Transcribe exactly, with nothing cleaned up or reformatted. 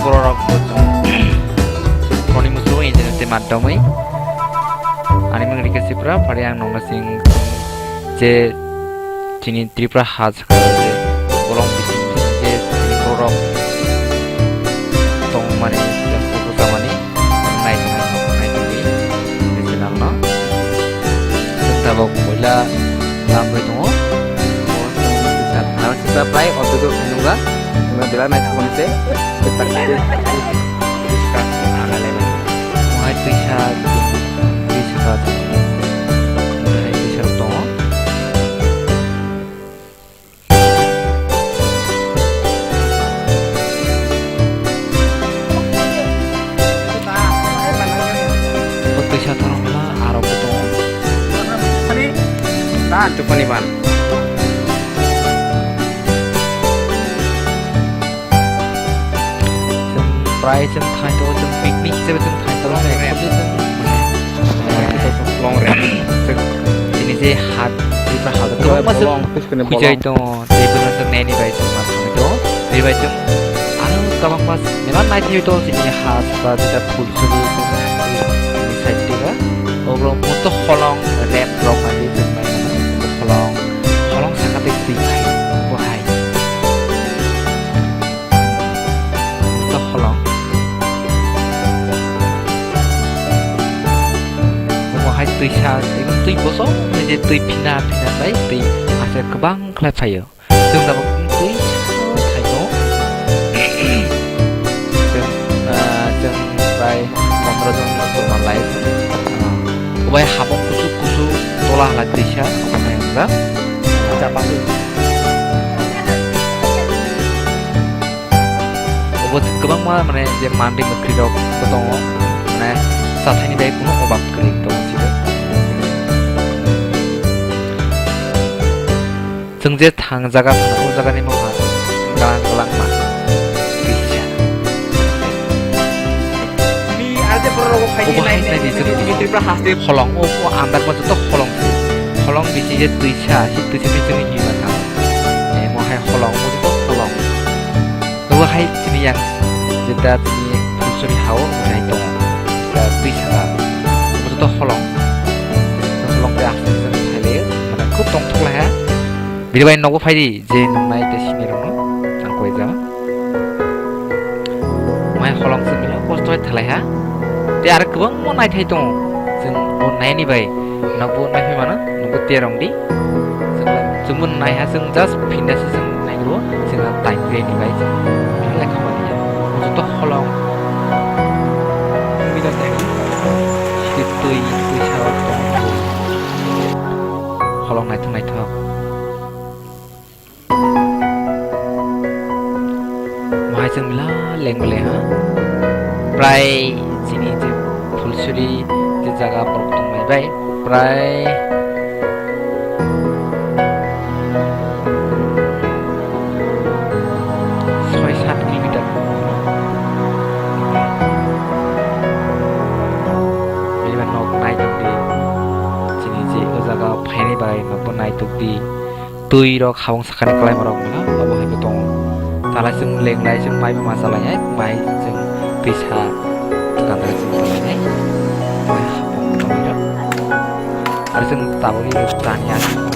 Borok bo chwng phone ni musugo internet tei maddomwi. Ani mung Rikesh Tripura, phari ang nokna sing je chini Tripura ha sakha je bolong bising bising je chini borok tongmani, je busamani, nai tongnai, nai tongwi, je channel no. Chwng tabok puila lamwi tongo. Nang sisa plai o video nungga. Nungga belai naithok se. Mohai twisa, twisa, mohai twisa tongo. Bo twisa thorokma aro bo tongo. Ban, tupani ban. Chwng prai chwng thai tongo, chwng picnic hisabe chwng thai tongo. Long rest. Long rest. Chini je hat, Tripura hat, kwbangma chwng Khuijai tongo, tei bono chwng naini bai chwng ma thangwi tongo. Bini bai chwng ang kwbangma mela naithai tongo, chini ha saka jeta phul suri chwng side tega. Obo moto holong rep rok bai chwng nai mano. Holong, holong saka tei twi phai bo hai. Moto holong. Omo hai twi sa, twi boso, twi phina phina bai twi ase kwbang khlai phaio. Chwng tabuk twi thaigo. Chwng, ah, chwng prai pondro jon chwng manlai. Ah, obai habong kusu kusu tola halai twisa, obo hai wngkha. Chapang. Obo kwbangma, mane, je manri mwkhwirok bo tongo, mane, chathaini bai kunu obab kwrwi tongo, side. Chwng je thang jaga thang, o jagani mokha galang galang ma. Tisa. Obo hai naidi chwng Tripura haste holong, o, o andar ma joto holong se. Holong bisi je twisa, si twisa ni chwng hinwi ma thang. Emo hai holong, o joto holong. Obo hai chini yang jeta chini Phulsuri hao obo hai tongo. Jeta twi saka. Obo joto holong. Holong bai aswk aswk khaile, mane khub tongthok lai ha. Bini bai nogo phai di, je nung nai tei sini rokno ang koi jama. Mai holong se mila kosto hai thalai ha. Tei aro kwbangma naithai tongo. Chwng o naini bai. Nokbo naikhe mano, nokbo terong di. Chwng, chwngbo naiha, chwng just phinda se chwng naigro, chwng time ready bai chwng lekha mani ya. Joto holong. Twi, twi, twi sa rok tong. Holong naithok, naithok. Mohai chwng mila leng bele ha. Prai chini je Phulsuri je jaga borok tongnai bai prai soi sat kilometer. Bini bai nok naitok di. Chini je o jaga phainai bai nokbo naitok di. Twi rok habong sakani kwlaima rok wngkha, obo hai bo tongo. Talai chwng lenglai chwng mai bo ma chalainai, mai chwng twisa twkandra chwng chalainai. Mai habong tongwi rok. Aro chwng tabukni tani aswk